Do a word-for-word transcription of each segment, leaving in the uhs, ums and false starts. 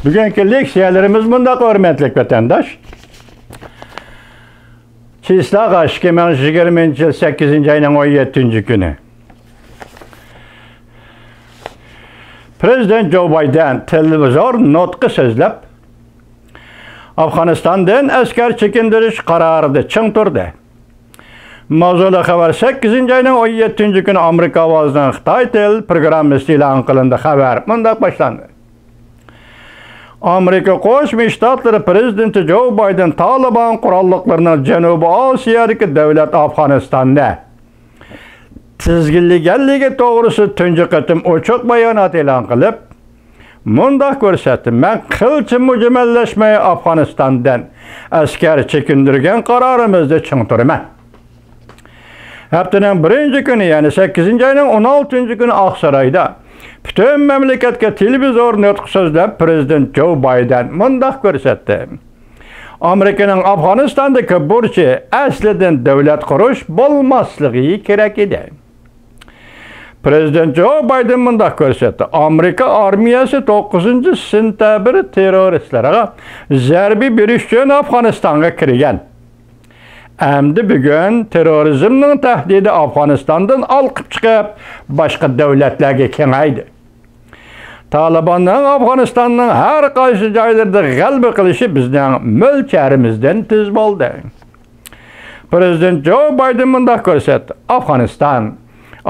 بۈگۈنكى لېكسىيەلىرىمىز مۇنداق، ھۆرمەتلىك ۋەتەنداش. چىسلاغا ئىككى مىڭ يىگىرمىنچى يىل سەككىزىنچى ئاينىڭ ئون يەتتىنچى كۈنى. پرېزىدېنت جو بايدېن تېلېۋىزور نۇتقى سۆزلەپ، ئافغانىستاندىن ئەسكەر چېكىندۈرۈش قارارىدا چىڭ تۇردى. ماۋزۇلۇق خەۋەر سەككىزىنچى ئاينىڭ ئون يەتتىنچى كۈنى ئامېرىكا ئاۋازىنىڭ خىتاي تىل پروگراممىسىدا ئېلان قىلىندى. خەۋەر مۇنداق باشلاندى. ئامېرىكا قوشما شتاتلىرى پرېزىدېنتى جو بايدېن تالىبان قوراللىقلىرىنىڭ جەنۇبىي ئاسىيادىكى دۆلەت ئافغانىستاننى تىزگىنلىگەنلىكى توغرىسىدا تۇنجى قېتىم ئوچۇق بايانات ئېلان قىلىپ، مۇنداق كۆرسەتتى: مەن قىلچە مۇجمەللەشمەي ئافغانىستاندىن ئەسكەر چېكىندۈرگەن قارارىمىزدا چىڭ تۇرىمەن. ھەپتىنىڭ بىرىنچى كۈنى، يەنى سەككىزىنچى ئاينىڭ ئون ئالتىنچى كۈنى ئاقسارايدا پۈتۈن مەملىكەتكە تېلېۋىزور نۇتقى سۆزلەپ، پرېزىدېنت جو بايدېن مۇنداق كۆرسەتتى: ئامېرىكىنىڭ ئافغانىستاندىكى بۇرچى ئەسلىدىن دۆلەت قۇرۇش بولماسلىقى كېرەك ئىدى. پرېزىدېنت جو بايدېن مۇنداق كۆرسەتتى: ئامېرىكا ئارمىيەسى توققۇزىنچى سېنتەبىر تېررورىستلارغا زەربە بېرىش ئۈچۈن ئافغانىستانغا كىرگەن. ئەمدى بۈگۈن تېررورىزمنىڭ تەھدىتى ئافغانىستاندىن ئالقىپ چىقىپ، باشقا دۆلەتلەرگە كېڭەيدى. تالىباننىڭ ئافغانىستاننىڭ ھەر قايسى جايلىرىدا غەلىبە قىلىشى بىزنىڭ مۆلچەرىمىزدىن تېز بولدى. پرېزىدېنت جو بايدېن مۇنداق كۆرسەتتى: ئافغانىستان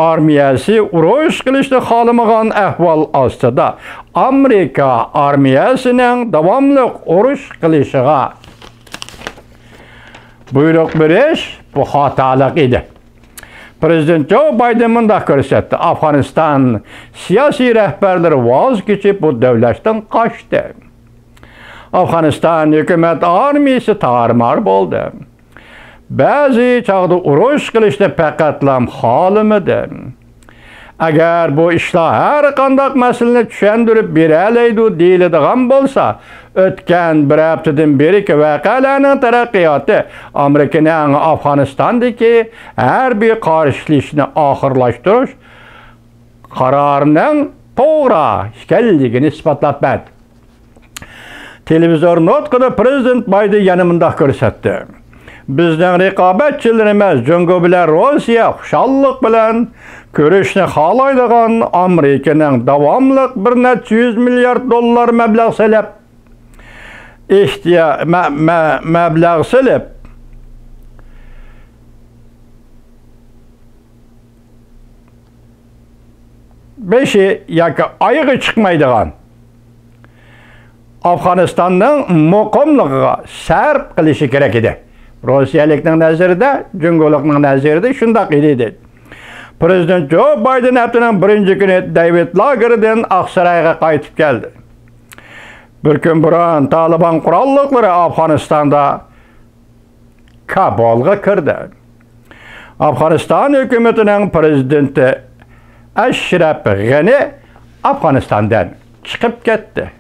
ئارمىيەسى ئۇرۇش قىلىشنى خالىمىغان ئەھۋال ئاستىدا، ئامېرىكا ئارمىيەسىنىڭ داۋاملىق ئۇرۇش قىلىشىغا بۇيرۇق بېرىش، بۇ خاتالىق ئىدى. پرېزىدېنت جو بايدېن مۇنداق كۆرسەتتى: ئافغانىستان سىياسىي رەھبەرلىرى ۋاز كېچىپ، بۇ دۆلەتتىن قاچتى. ئافغانىستان ھۆكۈمەت ئارمىيىسى تارمار بولدى. بەزى چاغدا ئۇرۇش قىلىشنى پەقەتلا خالىمىدى. ئەگەر بۇ ئىشلار ھەر قانداق مەسىلىنى چۈشەندۈرۈپ بېرەلەيدۇ دېيىلىدىغان بولسا، ئۆتكەن بىر ھەپتىدىن بېرىكى ۋەقەلەرنىڭ تەرەققىياتى ئامېرىكىنىڭ ئافغانىستاندىكى ھەربىي قارشىلىشىشنى ئاخىرلاشتۇرۇش قارارىنىڭ توغرا ئىكەنلىكىنى ئىسپاتلاپ بەردى. تېلېۋىزور نۇتقىدا پرېزىدېنت بايدېن يەنە مۇنداق كۆرسەتتى: بىزنىڭ رىقابەتچىلىرىمىز جۇڭگو بىلەن روسىيە خۇشاللىق بىلەن كۆرۈشنى خالايدىغان، ئامېرىكىنىڭ داۋاملىق بىر نەچچە يۈز مىليارد دوللار مەبلەغ سېلىپ، ئېھتىيا-، مە-، مە-، مەبلەغ سېلىپ، بېشى ياكى ئايىغى چىقمايدىغان، ئافغانىستاننىڭ مۇقىملىقىغا سەرپ قىلىشى كېرەك ئىدى. روسىيەلىكنىڭ نەزىرىدە، جۇڭگولۇقنىڭ نەزىرىدە شۇنداق ئىدى، دېدى. پرېزىدېنت جو بايدېن ھەپتىنىڭ بىرىنچى كۈنى دېۋىد لاگېردىن ئاقسارايغا قايتىپ كەلدى. بىر كۈن بۇرۇن تالىبان قوراللىقلىرى ئافغانىستاندا كابۇلغا كىردى. ئافغانىستان ھۆكۈمىتىنىڭ پرېزىدېنتى ئەشرەپ غېنى ئافغانىستاندىن چىقىپ كەتتى.